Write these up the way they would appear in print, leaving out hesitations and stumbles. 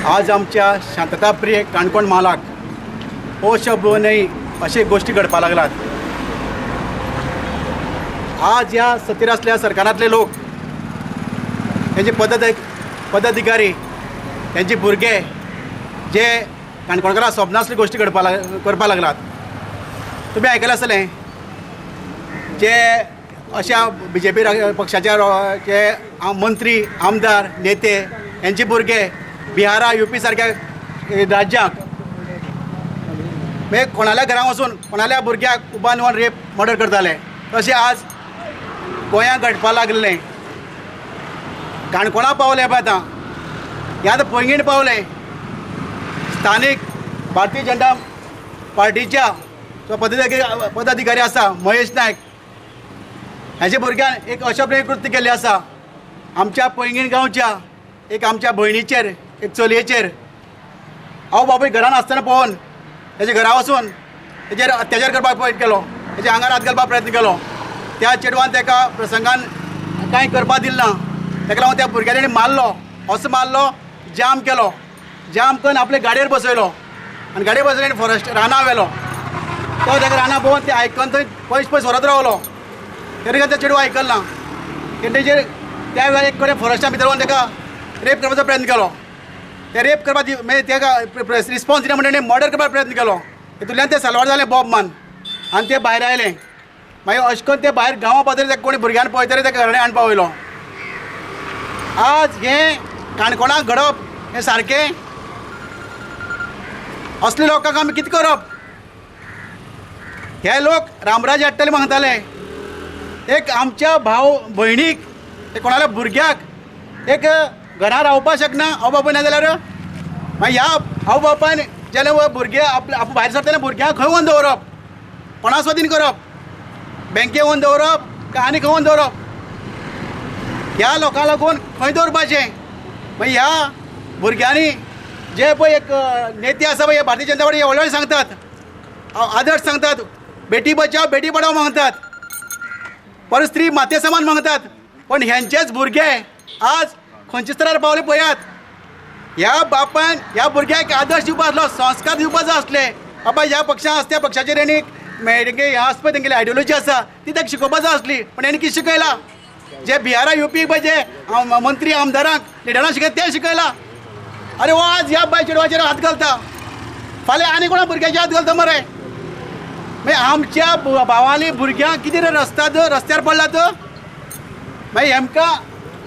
आज आमच्या शांतताप्रिय काणकोण म्हालाक हो शब्द न्हय अशे गोश्टी घडपाक लागलात. आज ह्या सत्तेर आसल्या सरकारांतले लोक, तेंचे पदाधिकारी, तेंचे भुरगे जे काणकोणकारां सोबनासल्यो गोश्टी घडपा करपाक लागलात. तुमी आयकलां आसतलें जे अशा बीजेपी पक्षाच्या जे मंत्री, आमदार, नेते हेंचे भुरगे बिहारा, युपी सारक्या राज्यांक मागीर कोणाल्या घरां वचून कोणाल्या भुरग्याक उबान वन रेप मर्डर करताले. तशें आज गोंयांत घडपाक लागलें. काणकोणा पावलें पळय, आतां हें आतां पैंगीण पावलें. स्थानीक भारतीय जनता पार्टीच्या जो पदाधिकारी आसा महेश नायक हाच्या भुरग्यान एक अशा कृत्य केल्लें आसा. आमच्या पैंगीण गांवच्या एक आमच्या भयणीचेर, एक चलयेचेर हांव बापूय घरान आसतना पळोवन तेच्या घरा वचून तेजेर अत्याचार करपाक प्रयत्न केलो, तेच्या आंगार हात घालपाक प्रयत्न केलो. त्या चेडवान तेका प्रसंगान कांय करपाक दिलें ना. तेका लागून त्या भुरग्याक तेणी मारलो, असो मारलो, जाम केलो. जाम करून आपले गाडयेर बसयलो आनी गाडयेर बसयलो आनी फॉरेस्ट रानां व्हेलो. तो तेका रानां भोंवन ते आयकन थंय पयस पयस व्हरत रावलो. तरी त्या चेडवा आयकल ना. तेजेर त्या वेळार एक कडेन फॉरेस्टा भितर वचून तेका रेप करपाचो प्रयत्न केलो. ते रेप करपाक मागीर तेका रिस्पोन्स दिना म्हणून तेणें मर्डर करपाक प्रयत्न केलो. तितूंतल्यान ते साल्वार जालें बॉब मान आनी ते भायर आयले. मागीर अशें करून ते भायर गांवा पातळ्ळें. तेका कोणी भुरग्यान पळयतरी तेका घरा हाडून पावयलो. आज हें काणकोणाक घडप हें सारकें? असले लोकांक आमी कितें करप? हे लोक रामराज हाडटले मागताले. एक आमच्या भाव भयणीक, एक कोणाल्या भुरग्याक एक घरा रावपाक शकना आवय बापूय ना जाल्यार मागीर ह्या आवय बापायन जेन्ना भुरगे आपले आपूण भायर सरतना भुरग्यांक खंय व्हरून दवरप? कोणा स्वादीन करप? बँके व्हरून दवरप काय आनी खंय व्हरून दवरप? ह्या लोकां लागून खंय दवरपाचें? मागीर ह्या भुरग्यांनी जे पळय एक नेते आसा पळय, भारतीय जनता पार्टी व्हडले व्हडले सांगतात, आदर्श सांगतात, बेटी बचाव बेटी पढाओ मागतात, पर स्त्री माते समान मागतात, पण हेंचेच भुरगे आज खंयच्या स्तरार पावले पळयात. ह्या बापायन ह्या भुरग्याक आदर्श दिवपा आसलो, संस्कार दिवपाचो आसले. बाबा ह्या पक्षान आसा त्या पक्षाचेर हेणी तेंगे हें आसा पळय, तेंगेली आयडियोलॉजी आसा ती ताका शिकोवपाचो आसली, पण हेणी कितें शिकयलां? जे बिहारा, युपी पळय जे मंत्री, आमदारांक, लिडरांक शिकयता ते शिकयलां. अरे हो आज ह्या बाय चेडवाचेर हात घालता, फाल्यां आनी कोणा भुरग्याचेर हात घालता मरे. मागीर आमच्या भावाली भुरग्यांक कितें रे रस्त्यार रस्त्यार पडलात. मागीर हेमकां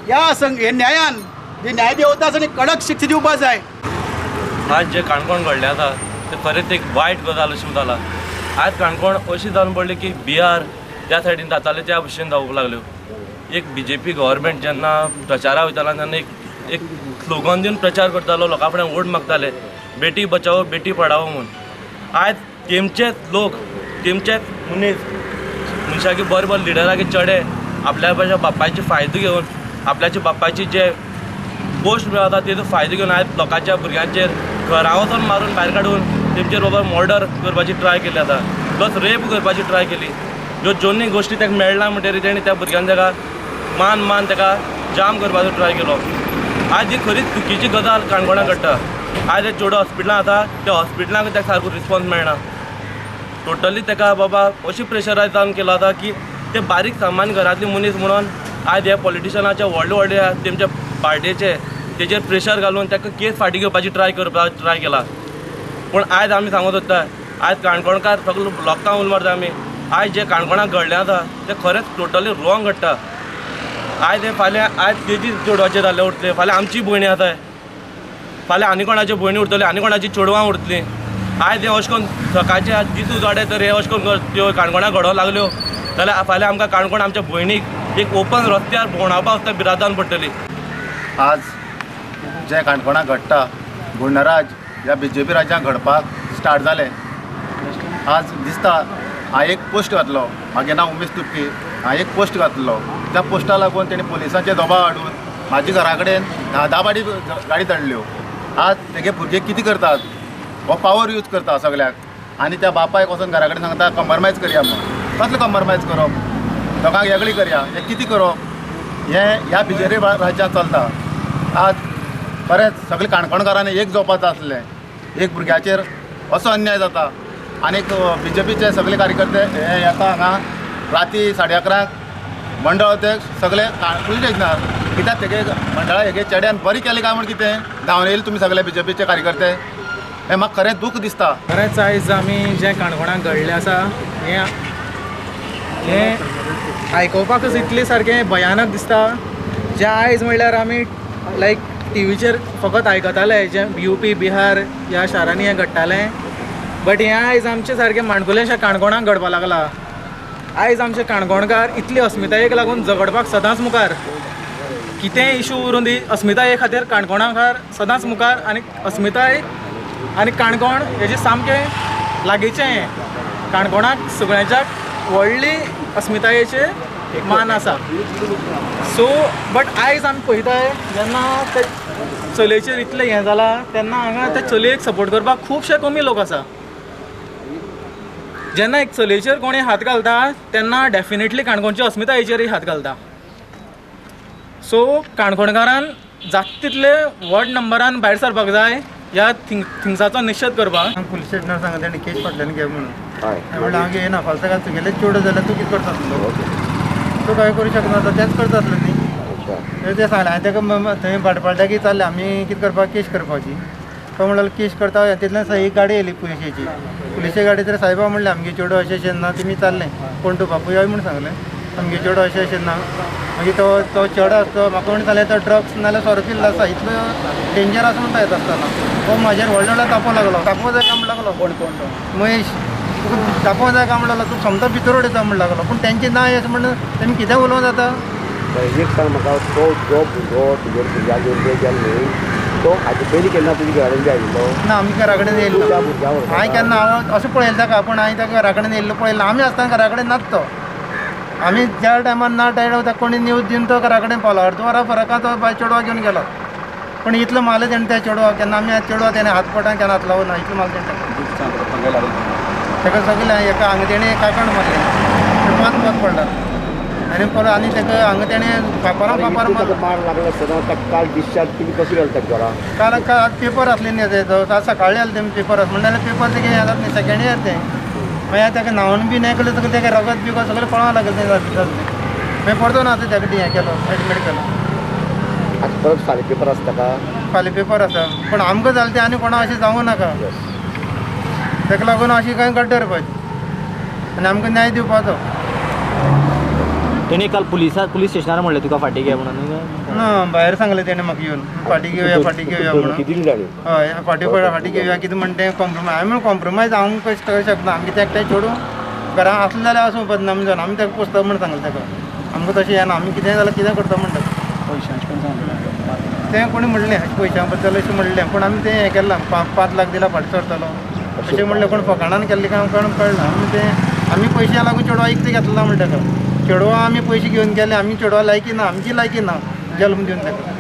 ह्या संग हे न्यायान जे न्यायदेवता आसा न्ही कडक शिक्षा दिवपा जाय. आज जे काणकोण घडलें आसा ते खरेंच एक वायट गजाल अशी जाला. आज काणकोण अशी जावन पडली की बिहार त्या सायडीन जाताले त्या भशेन जावंक लागल्यो. एक बीजेपी गव्हर्मेंट जेन्ना प्रचारा वयतालो तेन्ना एक एक स्लोगन दिवन प्रचार करतालो, लोकां फुडें वोट मागताले, बेटी बचाओ बेटी पढाओ म्हूण. आयज तेमचेच लोक, तेमचेच मनीस मनशाक बरे बरे लिडराक चेडे आपल्या बापायचे फायदो घेवन, आपल्याच्या बापायची जे पोस्ट मेळता तेजो फायदो घेवन आयज लोकांच्या भुरग्यांचेर घरा वचून मारून भायर काडून तेमचेर बाबा मर्डर करपाची ट्राय केली आसा, प्लस रेप करपाची ट्राय केली. ह्यो दोनूय गोश्टी ताका मेळना म्हणटकीर तेणी त्या भुरग्यान ताका मान मान ताका जाम करपाचो ट्राय केलो. आज ही खरीच चुकीची गजाल काणकोणाक घडटा. आयज हे चेडो हॉस्पिटलान आसा, त्या हॉस्पिटलांक ताका सारको रिस्पॉन्स मेळना. टोटली ताका बाबा अशी प्रेशरायज जावन केलो आसा की ते बारीक सामान्य घरांतले मनीस म्हणून आयज ह्या पॉलिटिशनाच्या व्हडले व्हडले तेमच्या पार्टेचे तेजेर प्रेशर घालून ताका केस फाटीं घेवपाची ट्राय करपाक ट्राय केला. पूण आयज आमी सांगत सोदता, आयज काणकोणकार सगळे लोकांक उलो मारता आमी, आयज जें काणकोणाक घडलें आसा तें खरेंच टोटली रॉंग घडटा. आयज हें फाल्यां आयज तेजी चेडवाचेर जाल्लें उरतलें, फाल्यां आमची भयणी आसाय, फाल्यां आनी कोणाच्यो भयणी उरतल्यो, आनी कोणाची चेडवां उरतलीं. आयज हें अशें करून सकाळचें आज दीस उजवाडे तर हें अशें करून त्यो काणकोणाक घडोवंक लागल्यो जाल्यार फाल्यां आमकां काणकोण आमच्या भयणीक एक ओपन रस्त्यार भोंवडावपाक सुद्दां भिरांत जावन पडटली. आज जें काणकोणाक घडटा, गुंडराज ह्या बीजेपी राज्यांत घडपाक स्टार्ट जालें. आज दिसता हांवें एक पोस्ट घातलो, म्हागे नांव उमेश तुपकी, हांवें एक पोस्ट घातलो, त्या पोस्टा लागून तेणी पुलिसांचे दबाव हाडून म्हाज्या घरा कडेन धा धा गाडी गाडी धाडल्यो. आज तेगे भुरगे कितें करतात, हो पावर यूज करता सगळ्याक आनी त्या बापायक वचोन घरा कडेन सांगता कंप्रोमायज करया म्हूण. कसलें कंप्रोमायज करप? लोकांक वेगळी करया, हें कितें करप? हें ह्या बीजेपी राज्यांत चलता. आज खरेंच सगळे काणकोणकारांनी एक जावपाचो आसलें. एक भुरग्याचेर असो अन्याय जाता आनीक बीजेपीचे सगळे कार्यकर्ते हे येता हांगा राती 11:30 मंडळ अध्यक्ष सगळे पुलीस स्टेशनार. कित्याक तेगे मंडळा हेगे चेड्यान बरी केली काय म्हण कितें धांवन येयले तुमी सगळे बीजेपीचे कार्यकर्ते. हें म्हाका खरें दूख दिसता. खरेंच आयज आमी जें काणकोणाक घडलें आसा हें हें आयकुपाकच इतलें सारकें भयानक दिसता. जें आयज म्हणल्यार आमी लायक टिवीचेर फकत आयकताले जें यूपी बिहार ह्या शारांनी हें घडटालें, बट हें आयज आमचें सारकें माणकुलेंशें काणकोणाक घडपाक लागलां. आयज आमचे काणकोणकार इतले अस्मितायेक लागून झगडपाक सदांच मुखार, कितेंय इशू उरूं दी अस्मिताये खातीर काणकोणाकार सदांच मुखार आनी अस्मिताय आनी काणकोण हेजें सामकें लागींचें हें. काणकोणाक सगळ्यांच्याक व्हडली अस्मितायेचे मान आसा. सो बट आयज आमी पळयताय जेन्ना ते चलयेचेर इतलें हें जालां तेन्ना हांगा त्या चलयेक सपोर्ट करपाक खुबशे कमी लोक आसा. जेन्ना एक चलयेचेर कोणी हात घालता तेन्ना डेफिनेटली काणकोणच्या अस्मितायेचेरय हात घालता. सो काणकोणकारान जाता तितले व्हड नंबरान भायर सरपाक जाय ह्या थिंग्साचो निशेध करपाक. पुलीस स्टेशनार सांगलें तेणी केस फाटल्यान घे म्हणून. हांवें म्हणलें हांव घेयना, फाल्यां सकाळीं तुगेलें चेडूं जाल्यार तूं कितें करता आसलो, तूं कांय करूं शकना आतां तेंच करता आसलो न्ही. तें सांगलें हांवें ताका थंय भाटपालट्याक चाललें आमी कितें करपाक केश करपाची. तो म्हणलो केश करता. तितल्यान एक गाडी येयली पुलिशेची. पुलिशे गाडी तर सायबा म्हणलें आमगे चेडूं अशें अशें ना तुमी चाललें कोण तूं बापूय हय म्हूण सांगलें आमगे चेडूं अशें अशें ना. मागीर तो तो चेडो आसा तो म्हाका म्हणून सांगलें तो ड्रग्स नाल्यार सोरो पिल्लो आसा, इतलो डेंजर आसा म्हणटा येता आसतना तो म्हाजेर व्हडलो व्हडलो तापो लागलो. तापो जाय काय म्हण लागलो कोण कोण तो महेश तुका तापो जाय काय म्हण लागलो, तूं सोमतो भितर उडयता म्हण लागलो. पूण तेंचें ना अशें म्हणून तेमी कितें उलोवं जाता. एक सांग म्हाका, तो जो भुरगो तुगेर भुरग्याक घेवन पळय गेलो न्ही तो हाजे पयलीं केन्ना तुज्या घरा कडेन आयिल्लो? ना, आमी घरा कडेन येयल्लो. त्या भुरग्या बरोबर हांवें केन्ना हांव अशें पळयलें ताका, पूण हांवें ताका घरा कडेन येयल्लो पळयलें. आमी आसतना घरा कडेन नात तो. आमी ज्या टायमार ना त्या टायमार ताका कोणी न्यूज दिवन तो घरा कडेन पावलो. अर्द वरा फरकान तो बाय चेडवा घेवन गेलो. पूण इतलो मारलें तेणें त्या चेडवाक, केन्ना आमी चेडवा तेणें हात पोटान केन्ना हात लावना, इतलो मारलें तेणें ताका. ताका सगळें हेका हांगा तेणें कांकण मारलें, पांच पोत पडला आनी परत आनी ताका हांगा तेणें फापरां फापार मारलो. मार लागलो आसतना ताका काल डिस्चार्ज तुमी कशें केलें ताका घरा? काल काल पेपर आसले न्ही तेजो, आज सकाळीं आसले तेमी पेपर आस म्हणटा जाल्यार पेपर तेगे हें जाता न्ही, सेकेंड इयर तें. मागीर ताका न्हांवन बी हें केलें सगळें तेका रगत बिगत सगळें पळोवंक लागलें तें जालें तें. मागीर परतून आतां ताका हें केलो, एडमीट केलो. आतां परत फाल्यां पेपर आसता ताका? फाल्यां पेपर आसा. पूण आमकां जालें तें आनी कोणा अशें जावूं नाका, ताका लागून अशी कांय गड्डर पळय आनी आमकां न्याय दिवपाचो. तेणी काल पुलिसा पुलीस स्टेशनार म्हणलें तुका फाटीं घे म्हणून? ना, भायर सांगलें तेणें म्हाका येवन फाटीं घेवया फाटीं घेवया म्हणून. कितें जालें? हय, फाटीं पळय फाटीं घेवया कितें म्हणटा तें कॉम्प्रोमायज. हांवें म्हणलें कॉम्प्रोमायज हांव कशें करूंक शकना, आमगें तें एकट्याक चेडूं घरा आसलें जाल्यार आसूं बदनाम जावन आमी ताका पोसता म्हूण सांगलें ताका. आमकां तशें येना, आमी कितेंय जाल्यार कितें करता म्हणटा. पयशांचें पण सांगलें तें कोणी म्हणलें अशें पयशां बद्दल अशें म्हणलें, पूण आमी तें हें केलां 5 लाख दिला फाटीं सरतलो अशें म्हणलें. कोण फकाणान केल्लें काय कोण कळना. आमी तें आमी पयशां लागून चेडवा इकतें घेतला म्हणटा ताका. चेडवा आमी पयशे घेवन गेले, आमी चेडवा लायकी ना, आमची लायकी ना जल्म दिवन ताका.